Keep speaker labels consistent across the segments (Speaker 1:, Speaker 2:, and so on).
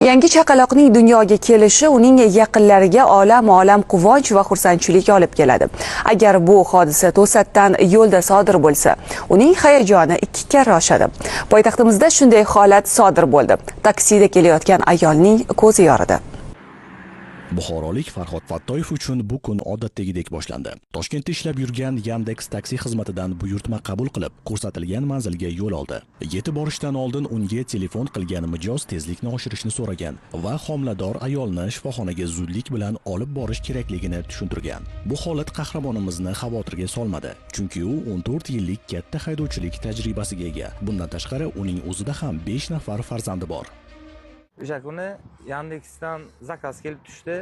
Speaker 1: Yangi chaqaloqning dunyoga kelishi uning yaqinlariga olam-olam quvonch va xursandchilik olib keladi. Agar bu hodisa to'satdan yo'lda sodir bo'lsa, uning hayajoni ikki karra oshadi. Poytaxtimizda shunday holat sodir bo'ldi. Taksida kelayotgan ayolning ko'zi yoridi.
Speaker 2: Buxorolik Farhod Fattoyev uchun bu kun odatdagidek boshlandi. Toshkentda ishlab yurgan Yandex taksi xizmatidan buyurtma qabul qilib, ko'rsatilgan manzilga yo'l oldi. Yetib borishdan oldin unga telefon qilgan mijoz tezlikni oshirishni so'ragan va homilador ayolni shifoxonaga zudlik bilan olib borish kerakligini tushuntirgan. Bu holat qahramonimizni xavotirga solmadi, chunki u 14 yillik katta haydovchilik tajribasiga ega. Bundan tashqari, uning o'zida ham 5 nafar farzandi bor.
Speaker 3: O'sha kuni Yandexdan zakaz kelib tushdi.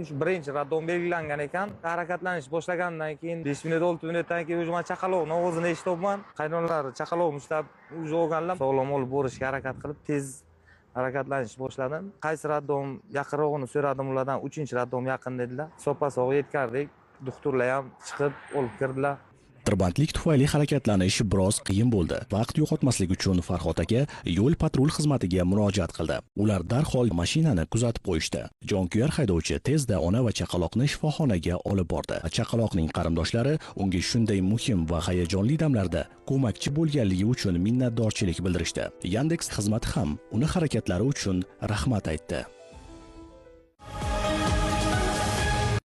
Speaker 3: Shu birinchi роддом belgilangan ekan. Harakatlanish boshlagandan keyin 5 minut, 6 minutdan keyin o'zi man chaqaloqni ovozini eshityapman. Qaynonalari chaqaloqni ushlab уже olganlar. Sog'lom olib borishga harakat qilib tez harakatlanish boshladim. Qaysi роддом yaqinrog'ini so'radim ulardan, 3-роддом yaqin dedilar. Soppa-sog' yetkazdik. Doktorlar ham chiqib olib kirdilar.
Speaker 2: Tirbandlik tufayli harakatlanish biroz qiyin bo'ldi. Vaqt yo'qotmaslik uchun Farhod aka yo'l patrul xizmatiga murojaat qildi. Ular darhol mashinani kuzatib qo'yishdi. Jonkuyar haydovchi tezda ona va chaqaloqni shifoxonaga olib bordi. Chaqaloqning qarindoshlari unga shunday muhim va hayajonli damlarda ko'makchi bo'lganligi uchun minnatdorchilik bildirishdi. Yandex xizmati ham uni harakatlari uchun rahmat aytdi.